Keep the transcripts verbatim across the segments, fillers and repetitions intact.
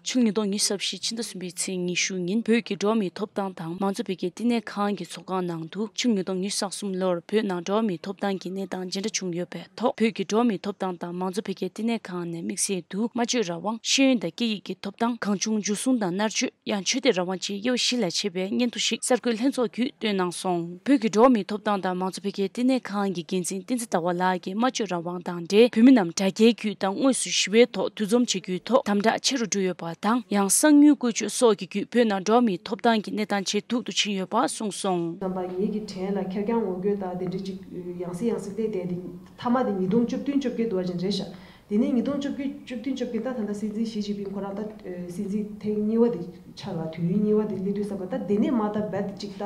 ཕྱི་ལོ་ཉིས་སྟོང་ཉི་ཤུ་རྩ་བཞི་ཕྱི་ཟླ་གསུམ་པའི་ཚེས་ཉི་ཤུ་ཉིན་བོད་ཀྱི་འགྲོ་བ་མིའི་ཐོབ་ཐང་དང་མང་གཙོ་འཕེལ་རྒྱས་བསྟི་གནས་ཁང་གི་ཚོགས་ཁང་ནང་དུ། ཕྱི་ལོ་ཉིས་སྟོང་ཉི་ཤུ་རྩ་གསུམ་ལོར་བོད་ནང་འགྲོ་བ་མིའི་ཐོབ་ཐང་གི་གནས་སྟངས་ཇི་འདྲ་བྱུང་ཡོད་པའི་ཐོག་བོད་ཀྱི་འགྲོ་བ་མིའི་ཐོབ་ཐང་དང་མང་གཙོ་འཕེལ་རྒྱས་བསྟི་གནས་ཁང་ནས་དམིགས་བསལ་དུ་སྨྲ་བརྗོད་རང་དབང་། ཤེས་ཡོན་དང་སྐད་ཡིག་གི་ཐོབ་ཐང་གང་བྱུང་འཇུ་བཟུང་དང་མནར་གཅོད། ཡང་ཆོས་དད་རང་དབང་བཅས་དབྱེ་བ་བཞི་ལ་ཕྱེ་བའི་སྙན་ཐོ་ཞིག་གསར་འགོད་ལྷན་ཚོགས་བརྒྱུད་བཏོན་གནང་སོང་། བོད་ཀྱི་འགྲོ་བ་མིའི་ཐོབ་ཐང་དང་མང་གཙོ་འཕེལ་རྒྱས་བསྟི་གནས་ཁང་གི་འགན་འཛིན་བསྟན་འཛིན་ཟླ་བ་ལགས་ཀྱིས་སྨྲ་བརྗོད་རང་དབང་དང་འབྲེལ་བོད་མི་རྣམས་དྲ་རྒྱའི་བརྒྱུད་དང་དངོས་སུ་ཞི་བའི་ཐོག་འདུ་འཛོམས་བྱེད་རྒྱུའི་ཐོག་དམ་དྲག་ཆེ་རུ་འགྲོ་ཡོད་པ་དང་། ཡང་གསང་མྱུལ་བཀོལ་སྤྱོད་སོགས་ཀྱི་བརྒྱུད་བོད་ནང་འགྲོ་བ་མིའི་ཐོབ་ཐང་གི་གནས་སྟངས་ཇེ་སྡུག་ཏུ་ཕྱིན་ཡོད་པ་གསུངས་སོང་། རྣམ་པ་ངེད་ཀྱི་དྲན་ལ་ཁེར་རྐྱང་ངོ་རྒོལ་དང་དེ་འདྲ་ཅིག་ཡང་སེ་ཡང་སེ་བལྟས་བསྡད་དེ་མཐའ་མ་དེ་ཉིས་སྟོང་བཅུ་བདུན་བཅོ་བརྒྱད་འདུག་བ་ཅན་རེད་ཤག་དེ་ནས་ཉིས་སྟོང་བཅུ་བདུན་བཅོ་བརྒྱད་ད་ད་ལྟ་སྲིད་འཛིན་ཞི་ཅིན་ཕིང་ཁོ་རང་ད་སྲིད་འཛིན་ཐེངས་གཉིས་པ་དེ་ཆགས་ལ་དུས་ཡུན་གཉིས་པ་དེ་སླེབས་དུས་ཙམ་པ་ད་དེ་ནས་མ་ད་རྦད་ཅིག་ད་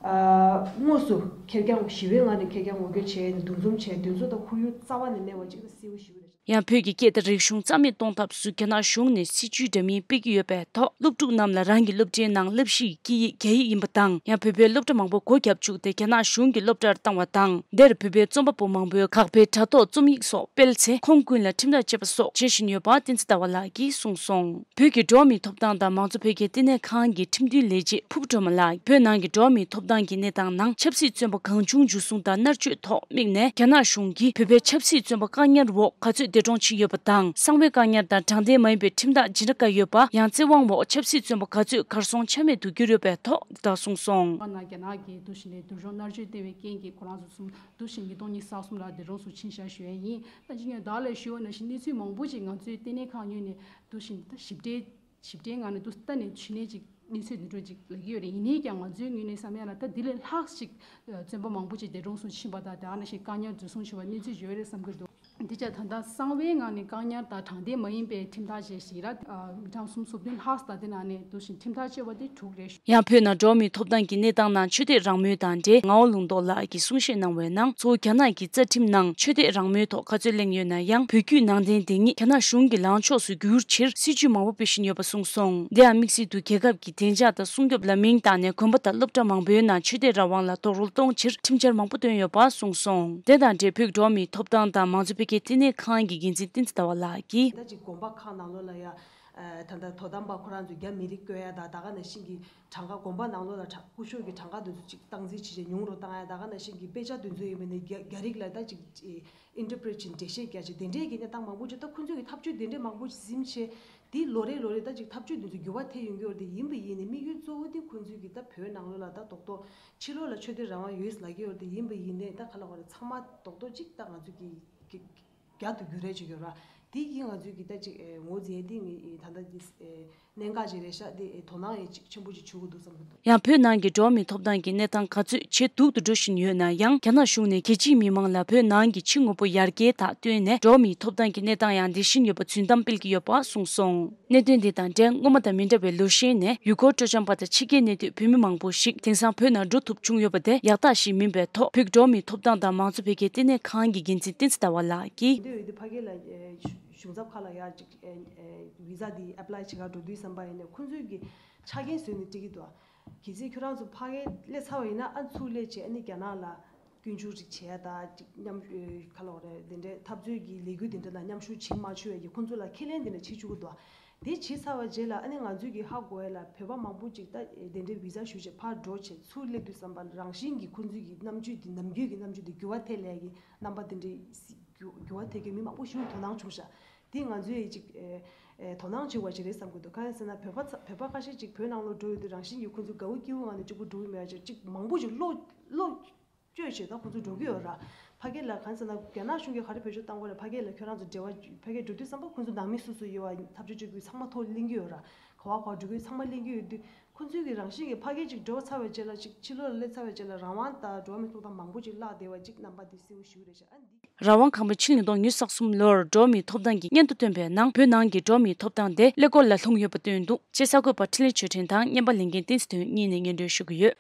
དངོས་སུ་ཁེར་རྐྱང་ཞི་བའི་ངང་ནས་ཁེར་རྐྱང་ངོ་རྒོལ་བྱས་ནས་འདུ་འཛོམས་བྱས་དུས་ཚོད་ད་ཁོར་ཡུག་རྩ་བ་ནས་མེད་པ་ཅིག་ད་གསལ་པོ་ཞིག་རེད། ཡང་བོད་ཀྱི་སྐད་དང་རིག་གཞུང་རྩ་མེད་གཏོང་ཐབས་སུ་རྒྱ་ནག་གཞུང་ནས་སྲིད་ཇུས་འདྲ་མིན་སྤེལ་གྱི་ཡོད་པའི་ཐོག་སློབ་ཕྲུག་རྣམས་ལ་རང་གི་སློབ་གྲྭའི་ནང་བསླབ་གཞི་ཡི་སྐད་ཡིག་རྒྱ་ཡིག་ཡིན་པ་དང་། ཡང་བོད་པའི་སློབ་གྲྭ་མང་པོ་སྒོ་བརྒྱབ་བཅུག་སྟེ་རྒྱ་ནག་གཞུང་གི་སློབ་གྲྭར་བཏང་བ་དང་། འདིར་བོད་པའི་རྩོམ་པ་པོ་མང་པོས་དགག་པའི་དྲ་ཐོག་རྩོམ་ཡིག་སོགས་སྤེལ་ཚེ་ཁོང་ཀུན་ལ་ཁྲིམས་ཐག་བཅད་པ་སོགས་བྱེད་བཞིན་ཡོད་པ་བསྟན་འཛིན་ཟླ་བ་ལགས་ཀྱིས་གསུངས་སོང་། བོད་ཀྱི་འགྲོ་བ་མིའི་ཐོབ་ཐང་དང་མང་གཙོ་འཕེལ་རྒྱས་བསྟི་གནས་ཁང་གི་ཁྲིམས་མཐུན་ལས་བྱེད་ཕུར་བུ་སྒྲོལ་མ་ལགས་བོད་ནང་གི་འགྲོ་བ་མིའི་ཐོབ་ཐང་གི་གནས་སྟངས་ནང་ཆབ་སྲིད་བཙོན་པ་གང་བྱུང་འཇུ་བཟུང་དང་མནར་གཅོད་ཐོག་དམིགས་ནས་རྒྱ་ནག་གཞུང་གིས་བོད་པའི་ཆབ་སྲིད་བཙོན་པ་བཀག་ཉར་འོག་ག་ཚོད་འདས་གྲོངས་ཕྱིན་ཡོད་པ་དང་། གསང་བའི་བཀག་ཉར་དང་དྲང་བདེན་མ་ཡིན་པའི་ཁྲིམས་ཐག་ཇི་འདྲ་བཀལ་ཡོད་པ། ཡང་བཙན་དབང་འོག་ཆབ་སྲིད་བཙོན་པ་ག་ཚོད་གར་སོང་ཆ་མེད་དུ་གྱུར་ཡོད་པའི་ཐོག་འདི་ལྟར་གསུངས་སོང་། ང་རྒྱ་ནག་གིས་འདུ་ཤེས་ནས་སྡུག་སྦྱོང་མནར་གཅོད་བསྟེན་པའི་རྐྱེན་གྱིས་ཁོ་རང་ཚོ་གསུམ་འདུ་ཤེས་ཉིས་སྟོང་ཉི་ཤུ་རྩ་གསུམ་ལ་འདས་གྲོངས་སུ་ཕྱིན་བཞག་ཞུ་ཡས་ཡིན། ད་ཅི་ངས་བདག་ལ་ཞུ་བ་ནང་བཞིན་གནས་ཚུལ་མང་པོ་ཅིག་ང་ཚོའི་ལྟེ་གནས་ཁང་ངོས་ནས་འདུ་ཤེས་ད་ཞིབ་ཕྲའི་ཞིབ་ཕྲའི་ངང་ནས་ཏུ་ལྟ་ནས་ཕྱི་ནས་ཅིག་གནས་ཚུལ་འདི་འདྲ་ཅིག་ལབ་ཀྱི་ཡོད་རེད། ཡིན་ནའི་ཀྱང་ང་ཚོའི་ངོས་ནས་བསམ་ཡ་ལ་ད་འདི་ལས་ལྷག་ཅིག་བཙོན་པ་མང་པོ་ཅིག་འདས་གྲོངས་སུ་ཕྱིན་པ་དང་དེ་ནང་བཞིན་བཀག་ཉར་འཛིན་བཟུང་བྱས་པ་གནས་ཚུལ་ཡོད་རེད་བསམ་གྱི་འདུག་འདི་ཅག་ད་ལྟ་གསང་བའི་ངང་ནས་བཀག་ཉར་དང་དྲང་བདེན་མ་ཡིན་པའི་ཁྲིམས་ཐག་བཅད་ཞིག་ལ་མི་གྲངས་སུམ་ཅུ་སོ་བདུན་ལྷག་ཙམ་དེ་ནང་ནས་འདུ་ཞིང་ཁྲིམས་ཐག་བཅད་པ་དེ་དྲུག་རེད། ཡང་བོད་ནང་འགྲོ་བ་མིའི་ཐོབ་ཐང་གི་གནས་སྟངས་ནང་ཆོས་དད་རང་མོས་དང་འབྲེལ་ངག་དབང་ལུང་རྟོགས་ལགས་ཀྱིས་གསུང་བཤད་གནང་བའི་ནང་གཙོ་བོ་རྒྱ་ནག་གི་རྩ་ཁྲིམས་ནང་ཆོས་དད་རང་མོས་ཐོག་ག་ཚོད་གླེང་ཡོད་ན་ཡང་བོད་བརྒྱུད་ནང་བསྟན་འདི་ཉིད་རྒྱ་ནག་གཞུང་གི་ལངས་ཕྱོགས་སུ་བསྒྱུར་ཕྱིར་སྲིད་ཇུས་མང་པོ་སྤེལ་བཞིན་ཡོད་པ་གསུངས་སོང་། དེ་ཡང་དམིགས་བསལ་དུ་རྒྱལ་ཁབ་ཀྱི་བདེ་འཇགས་དང་སྲུང་སྐྱོབ་ལ་མིང་བཏགས་ནས་དགོན་པ་དང་སློབ་གྲྭ་མང་པོའི་ནང་ཆོས་དད་རང་དབང་ལ་རྡོག་རོལ་གཏོང་ཕྱིར་ཁྲིམས་འཆར་མང་པོ་བཏོན་ཡོད་པ་གསུངས་སོང་། དེ་དང་འབྲེལ་བོད་འགྲོ་བ་མིའི་ཐོབ་ཐང་དང་མང་གཙོ་འཕེལ་རྒྱས་བསྟི་གནས་ཁང་གི་འགན་འཛིན་བསྟན་འཛིན་ཟླ་བ་ལགས་ཀྱིས། ད་ཅིག་དགོན་པ་ཁག་ནང་ལོགས་ལ་ཡ། ད་ལྟ་དོ་དམ་པ་ཁོ་རང་ཚོས་རྒྱ་མི་རིགས་བསྐོ་ཡ་དང་ད་ག་ནང་བཞིན་གྱི་གྲངས་ཀ་དགོན་པ་ནང་ལོགས་ལ་གྲངས་སྐུ་ཞབས་ཀྱི་གྲངས་ཀ་དེ་ཚོ་ཅིག་སྟངས་འཛིན་བྱེད་བྱེད་ཉུང་རུ་བཏང་ཡ་ད་ག་ནང་བཞིན་གྱི་དཔེ་ཆ་དེ་ཚོ་ཡིན་པ་ནས་རྒྱ་རྒྱ་རིགས་ལ་ད་ཅིག་ཨིན་ཊར་པི་རེཊ་བྱེད་འགྲེལ་བཤད་རྒྱག་བྱེད་དེ་འདྲས་ཀྱི་གནས་སྟངས་མང་པོ་ཅིག་ད་ཁོང་ཚོས་ཀྱི་ཐབས་ཇུས་དེ་འདྲས་མང་པོ་ཅིག་ཟིན་བྱས་དེ་ལོ་རེ་ལོ་རེ་ད་ཅིག་ཐབས་ཇུས་དེ་ཚོ་འགྱུར་བ་ཐེབས་ཡོང་གི་ཡོད་རེད། དེ་ཡིན་པ་ཡིན་ནའི་དམིགས་ཡུལ་གཙོ་བོ་དེ་ཁོང་ཚོས་ཀྱི་ད་བོད་ནང་ལོགས་ལ་ད་རྡོག་རྡོག་ཕྱི་ལོགས་ལ་ཆོས་དད་རང་དབང་ཡོད་ལབ་ཀྱི་ཡོད་རེད། དེ་ཡིན་པ་ཡིན་ནའི་ད་ག་ལ་བ་རེད་ཚང་མ་རྡོག་རྡོག་ཅིག་ད་ང་ཚོས་ཀྱི་ཀྱི། རྒྱ་དུ་འགྱུར་རེ་བྱེད་ཀྱི་ཡོད་ར། དེ་ཡིན་ང་ཚོས་ཀྱི་ད་ཅིག་ངོ་འཛིན་དེ་ངས་ད་ལྟ་འདི་གནད་འགག་ཅིག་རེད་ཤག་དེ་དོ་སྣང་ཡང་ཅིག་ཆེན་པོ་ཅིག་བྱེད་དགོས་འདུག་བསམ་གྱི་འདུག་ཡང་བོད་ནང་གི་འགྲོ་བ་མིའི་ཐོབ་ཐང་གི་གནས་སྟངས་ག་ཚོད་ཇེ་སྡུག་ཏུ་འགྲོ་བཞིན་ཡོད་ན་ཡང་རྒྱ་ནག་གཞུང་ནས་རྒྱལ་སྤྱིའི་མི་མང་ལ་བོད་ནང་གི་ཕྱི་དངོས་པོ་ཡར་རྒྱས་དང་བསྟུན་ནས་འགྲོ་བ་མིའི་ཐོབ་ཐང་གི་གནས་སྟངས་ཡང་འདི་བཞིན་ཡོད་པ་རྫུན་གཏམ་སྤེལ་གྱི་ཡོད་པ་གསུངས་སོང་། གནད་དོན་འདི་དང་འབྲེལ་སྔོན་མ་དང་མི་འདྲ་བའི་ལོ་ཤས་ནས་ཡུལ་སྐོར་སྤྲོ་འཆམ་པ་དང་ཕྱི་རྒྱལ་གནས་སྡོད་བོད་མི་མང་པོ་ཞིག་དེང་སང་བོད་ནང་འགྲོ་ཐུབ་བྱུང་ཡོད་པ་དེ་ཡག་རྟགས་ཤིག་མིན་པའི་ཐོག་བོད་ཀྱི་འགྲོ་བ་མིའི་ཐོབ་ཐང་དང་མང་གཙོ་འཕེལ་རྒྱས་ལྟེ་གནས་ཁང་གི་འགན་འཛིན་བསྟན་འཛིན་ཟླ་བ་ལགས་ཀྱིས། འདི་འོས་བསྡུ་ཕ་གི་ལ་གཞུང་ཚབ་ཁག་ལ་ཡ་ཅིག་བི་ཟ་འདི་ཨེབ་ལའི་བྱེད་གར་འགྲོ་དུས་ཙམ་པ་ཡིན་ནའི་ཁོང་ཚོས་ཀྱི་ཆ་རྐྱེན་བཟོས་ནས་སྤྲད་ཀྱི་འདུག་གལ་སྲིད་ཁྱོད་རང་ཚོ་ཕ་གིར་སླེབས་ཚར་བ་ཡིན་ན་ཨ་ཚུར་སླེབས་བྱས་ཨ་ནི་རྒྱ་ནག་ལ་སྐྱོན་བརྗོད་ཅིག་བྱས་དང་ཅིག་མཉམ་ག་ལ་བ་རེད་དེ་འདྲའི་འཐབ་རྩོད་ཀྱི་ལས་འགུལ་དེ་འདྲ་ལ་མཉམ་ཞུགས་བྱེད་མ་བཅུག་ཡས་ཀྱི་ཁོང་ཚོ་ལ་ཁས་ལེན་དེ་འདྲ་བྱེད་བཅུག་གི་འདུག་དེ་བྱས་ཚར་བ་རྗེས་ལ་ཨ་ནི་ང་ཚོས་ཀྱི་ཧ་གོ་ཡས་ལ་བོད་པ་མང་པོ་ཅིག་ད་དེ་འདྲའི་བི་ཟ་ཞུས་བྱས་ཕར་འགྲོ་བྱས་ཚུར་སླེབས་དུས་ཙམ་པ་རང་བཞིན་གྱི་ཁོང་ཚོའི་གི་རྣམ་དཔྱོད་དེ་ནམ་རྒྱུན་གྱི་རྣམ་དཔྱོད་དེ་འགྱུར་བ་ཐེབས་ལས་ཀྱི་རྣམ་པ་དེ་འདྲའི་འགྱུར་བ་ཐེབས་མཁན་མི་མང་པོ་ཞིག་དོ་སྣང་བྱུང་ཤག་དེ་ང་ཚོས་ཅིག་ཨེ་ཨེ་དོ་སྣང་བྱེད་དགོས་ཅིག་རེད་བསམ་གྱི་འདུག་གང་ཡིན་ཟེར་ན་བོད་པ་ཚ་བོད་པ་ཁ་ཤས་ཅིག་བོད་ནང་ལོགས་འགྲོ་ཡོང་དུས་རང་བཞིན་གྱིས་ཁོང་ཚོ་དགའ་བོ་སྐྱིད་བོའི་ངང་ནས་གཅིག་པུ་འགྲོ་གི་མེད་པ་ཅིག་ཅིག་མང་པོ་ཅིག་བློ་བློ་བཅོས་བྱས་ད་ཁོང་ཚོ་འགྲོ་གི་ཡོད་ར། ཕ་གི་ལ་གང་ཡིན་ཟེར་ན་རྒྱ་ནག་གཞུང་གིས་ག་རེ་བེད་སྤྱོད་བཏང་གི་ཡོད་རེད། ཕ་གི་ལ་ཁྱོད་རང་ཚོ་འབྲེལ་བ་ཕ་གི་འགྲོ་དུས་ཙམ་པ་ཁོང་ཚོ་ནང་མི་སུ་སུ་ཡོད་པ་འཐབ་རྩོད་བྱེད་དགོས་ཚང་མ་ཐོ་གླེང་གི་ཡོད་ར། ག་བ་ག་བ་འགྲོ་དགོས་ཚང་མ་གླེང་གི་ཡོད་དུས་ཁོང་ཚོའི་གི་རང་བཞིན་གྱི་ཕ་གི་ཅིག་འགྲོ་ཚར་བའི་རྗེས་ལ་ཅིག་ཕྱི་ལོགས་ལ་སླེབས་ཚར་བའི་རྗེས་ལ་རང་དབང་དང་འགྲོ་བ་མིའི་ཐོབ་ཐང་མང་པོ་ཅིག་བརླག་བསྡད་པ་ཅིག་རྣམ་པ་འདི་གསལ་པོ་ཞིག་རེད་ཤག་ཨ་འདི། རང་དབང་ཁང་པ་ཕྱི་ལོ་ཉིས་སྟོང་ཉི་ཤུ་རྩ་གསུམ་ལོར་འགྲོ་བ་མིའི་ཐོབ་ཐང་གི་སྙན་ཐོ་བཏོན་པའི་ནང་བོད་ནང་གི་འགྲོ་བ་མིའི་ཐོབ་ཐང་དེ་ཀླད་ཀོར་ལ་ལྷུང་ཡོད་པ་བཏོན་འདུག་ཅེས་གསར་འགོད་པ་འཕྲིན་ལས་ཆོས་སྒྲོན་དང་བརྙན་པར་ལེན་མཁན་བསྟན་འཛིན་དོན་གཉིས་ནས་སྙན་སྒྲོན་ཞུ་གི་ཡོད།